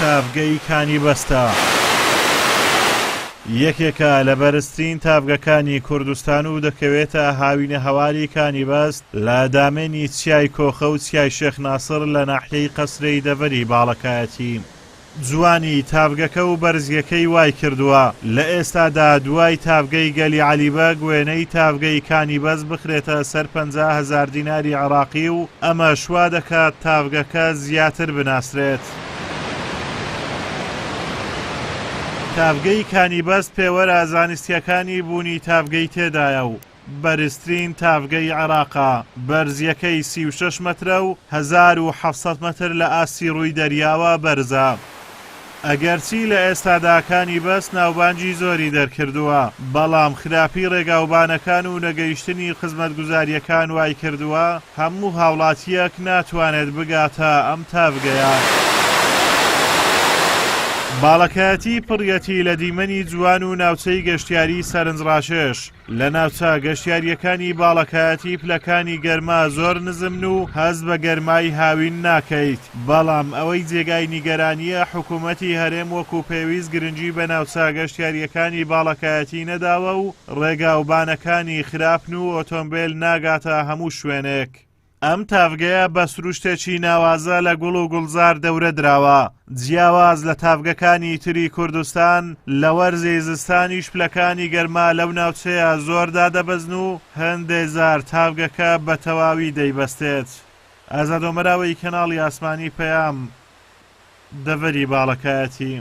تاڤگەی کانی بەستە. یەکێکە لە بەرزترین تاڤگەکانی کوردستان و دەکەوێتە هاوینەهەواری کانی بەست لە دامێنی چیای کۆخە و چیای شێخ ناسڕ لە ناحیەی قەسرێی دەڤەری باڵەکایەتی. جوانی تاڤگەکە و بەرزیەکەی وایکردووە لە ئێستادا دوای تاڤگەی گەلی عەلی بەگ وێنەی تاڤگەی کانی بەست بخرێتە سەر 50,000 دیناری عێراقی و ئەمەش وا دەکات تاڤگەکە زیاتر بناسرێت. تاڤگەی کانی بەست پێوەرە زانستیەکانی بوونی تاڤگەی تێدایە و بەرزترین تاڤگەی عێراقە، بەرزییەکەی 36 مەترە و 1700 مەتر لە ئاستی ڕووی دەریاوە بەرزە. ئەگەرچی لە ئێستادا کانی بەست ناوبانگی زۆری دەرکردووە، بەڵام خراپی ڕێگاوبانەکان و نەگەیشتنی خزمەتگوزارییەکان وایکردووە هەموو هاوڵاتییەک ناتوانێت بگاتە ئەم تاڤگەیە. باڵەکایەتی پڕیەتی لە دیمەنی جوان و ناوچەی گەشتیاری سەرنجڕاکێش. لە ناوچە گەشتیارییەکانی باڵەکایەتی پلەکانی گەرما زۆر نزمن و هەست بە گەرمای هاوین ناکەیت، بەڵام ئەوەی جێگای نیگەرانییە حکومەتی هەرێم وەکو پێویست گرنگی بە ناوچە گەشتیارییەکانی باڵەکایەتی نەداوە و ڕێگاوبانەکانی خراپن و ئۆتۆمبێل ناگاتە هەموو شوێنێک. ئەم تاڤگەیە بە سروشتێکی ناوازە لە گوڵ و گوڵزار دەورە دراوە، جیاواز لە تاڤگەکانی تری کوردستان، لە وەرزی زستانیش پلەکانی گەرما لەو ناوچەیە زۆر دادەبەزن و هەندێ جار تاڤگەکە بە تەواوی دەیبەستێت. ئازاد ئۆمەراوەی کەناڵی ئاسمانی پەیام، دەڤەری باڵەکایەتی.